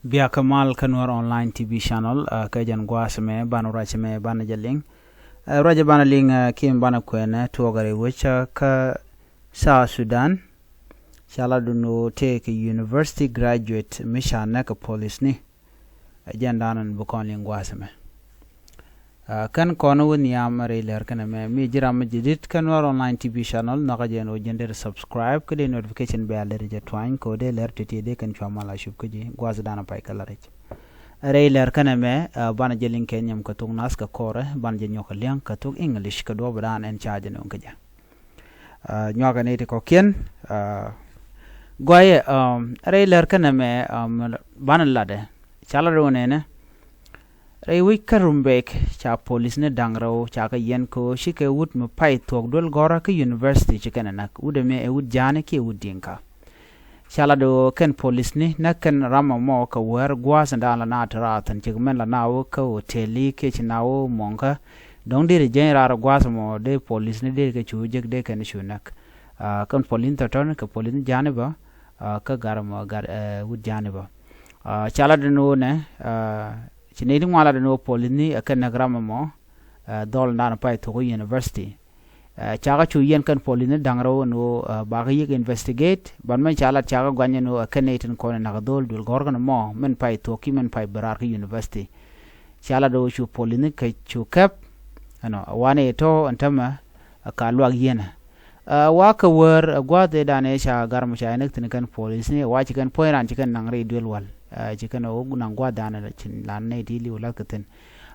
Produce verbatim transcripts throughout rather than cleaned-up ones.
Biakä mal kä Nuɛr Online T V channel, uh, kä jɛn gua̱a̱th mɛ banɛ ruac mɛ banɛ jɛ liŋ. Uh, ruac banɛ liŋ, uh, kiɛ banɛ kuɛn, uh, tuɔɔk rɛy wec, uh, kä South Sudan. Ca lat dun ɣöö tëëkɛ university graduate mi ca näk kɛ polisni. Ɛ jɛn da̱a̱n ɛn bi kɔn liŋ gua̱a̱th mɛ. Ah, kɛn kɔn wä nhiam rɛy lɛr kɛnɛ mɛ, mi ji̱ ram mi ji̱ dit kä Nuɛr Online T V channel, nhɔkä jɛn ɣöö ji̱n dee subscribe kä dee notification bell dee jɛ tuany kɛ ɣöö dee lɛr ti̱ti̱ dee kɛn cua mal a cup kä ji̱ gua̱a̱th da̱a̱n a pay kä la rɛc. Rɛy lɛr kɛnɛ mɛ, ah, banɛ jɛ liŋ kɛ nyɛm kɛ thok nath kɛ kɔrɛ, banɛ jɛ nyɔk kɛ li̱eŋ kɛ thok English kɛ duɔ̱ɔ̱p da̱a̱n ɛn ca jɛ nöŋ kä jɛ. Ah, nyuakɛ ni ti kɔ̱kiɛn, ah, guayɛ, um, rɛy lɛr kɛnɛ mɛ, um, banɛ latdɛ. Ca lat wä nɛnɛ. Rɛy wec kä Rumbek ca polisni da̱ŋ rɛw ca kɛ yɛn kɛ ɣöö cikɛ wut mi pay thuɔ̱k duel gɔ̱rä kä university ci kɛn ɛ näk. Wut ɛmɛ ɛ wut Ja̱a̱ni kiɛ wut Diŋka. Ca lat ɣöö kɛn polisni näk kɛn ram ɛmɔ kɛ wäär gua̱a̱th in da̱a̱n la na te raar thi̱n, cik mɛn la na wä kä hoteli kiɛ ci na wä muɔ̱ŋkä. Dɔ̱ŋ deri jɛny raar gua̱a̱th ɛmɔ dee polisni deri kɛ cu jek dee kɛn cu näk. Ah, kɛn polisni tɔ̱tɔ̱ni kɛ polisni Ja̱a̱ni bä, ah, kä gar ɛmɔ gar, eh, wut Ja̱a̱ni bä. Ah, ca lat ɛn ɣöö nɛ, ah, ci nɛy ti ŋuan lat ɛn ɣöö polisni ɛ kɛn näk ram ɛmɔ, ah, dhɔl in da̱a̱n pay thuɔ̱k kä university. Eh, cakɛ cu yɛn kɛn polisni da̱ŋ rɛw ɛn ɣöö, eh, bakɛ yiëk investigate, ban mɛn ca lat cakɛ guany ɛn ɣöö, eh, kɛn nɛy tin kɔn ɛ nak dhol duël gɔ̱rkɛn mɔ mɛn pay thuɔ̱k ki mɛn pay bi raar kä university. Ca lat ɣöö cu polisni kɛ cu kɛp ɛnɔ wanɛ tɔ̱ ɛn tämɛ, eh, ka luak yienɛ. Eh, wakɛ wär, eh, gua̱a̱th ëëdan ëë ca gar mɔ ca yɛn näk thi̱n kɛn polisni, wa ci kɛn puɔ̱ny raan ci kɛn naŋ rɛy duël wal. Eh, ci kɛn ɣöö naŋ gua̱a̱th dan ci lan nɛy ti li̱w la̱th kɛ thi̱n.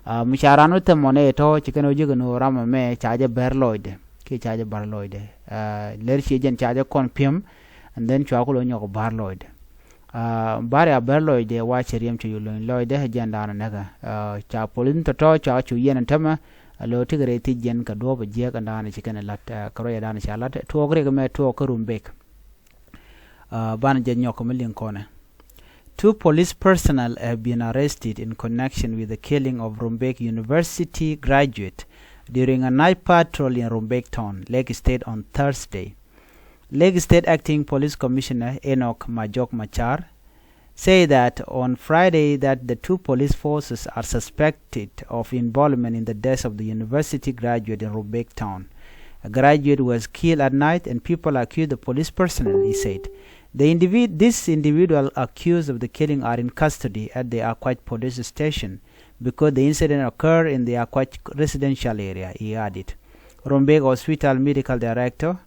Ah, mi ca raan wä thɛm mɔ nɛy tɔ̱ ci kɛn ɣöö jek ɛn ɣöö ram ɛmɛ ca jɛ bär lɔcdɛ kiɛ ca jɛ bär lɔcdɛ. Ah, lɛr ciɛ jɛn ca jɛ kɔn pi̱em, and then cua kulɛ nyɔk bär lɔcdɛ. Ah, bär ya bär lɔcdɛ wa cɛ riɛm cɛ yul lɔny lɔcdɛ jɛn daanɔ näkä. Ah, ca polisni tɔ̱tɔ̱ cua cu yɛn ɛn tämɛ, a lo̱ tikɛ rɛy thiec jɛn kɛ duɔ̱ɔ̱p ɛ jiäk ɛn daanɔ ci kɛn ɛ la̱t, ah, kɛ ruac ɛ daanɔ ca la̱t. Tuɔɔk riɛk ɛmɛ tuɔɔk kä Rumbek. Uh, banɛ jɛ nyɔk mi liŋ kɔnɛ. Two police personnel have been arrested in connection with the killing of Rumbek University graduate during a night patrol in Rumbek town, Lake State, on Thursday. Lake State Acting Police Commissioner Enoch Majok Machar say that on Friday that the two police forces are suspected of involvement in the death of the university graduate in Rumbek town. A graduate was killed at night and people accuse the police personnel, he said. The individ- these individuals accused of the killing are in custody at the Akwach police station because the incident occurred in the Akwach residential area, he added. Rumbek Hospital medical director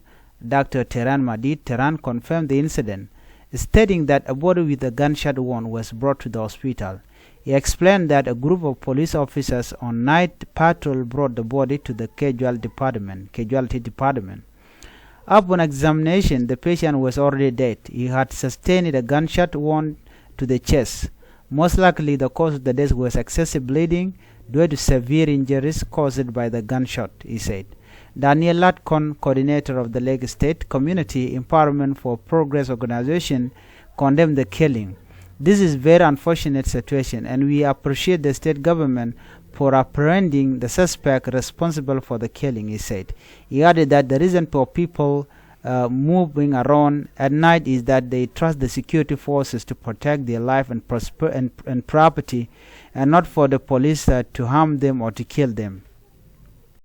Doctor Teran Madid Teran confirmed the incident, stating that a body with a gunshot wound was brought to the hospital. He explained that a group of police officers on night patrol brought the body to the casual department, casualty department. Upon examination, the patient was already dead. He had sustained a gunshot wound to the chest. Most likely, the cause of the death was excessive bleeding due to severe injuries caused by the gunshot, he said. Daniel Latkon, coordinator of the Lake State Community Empowerment for Progress Organization, condemned the killing. This is very unfortunate situation, and we appreciate the state government for apprehending the suspect responsible for the killing, he said. He added that the reason for people uh, moving around at night is that they trust the security forces to protect their life and, prosper- and, and property, and not for the police uh, to harm them or to kill them.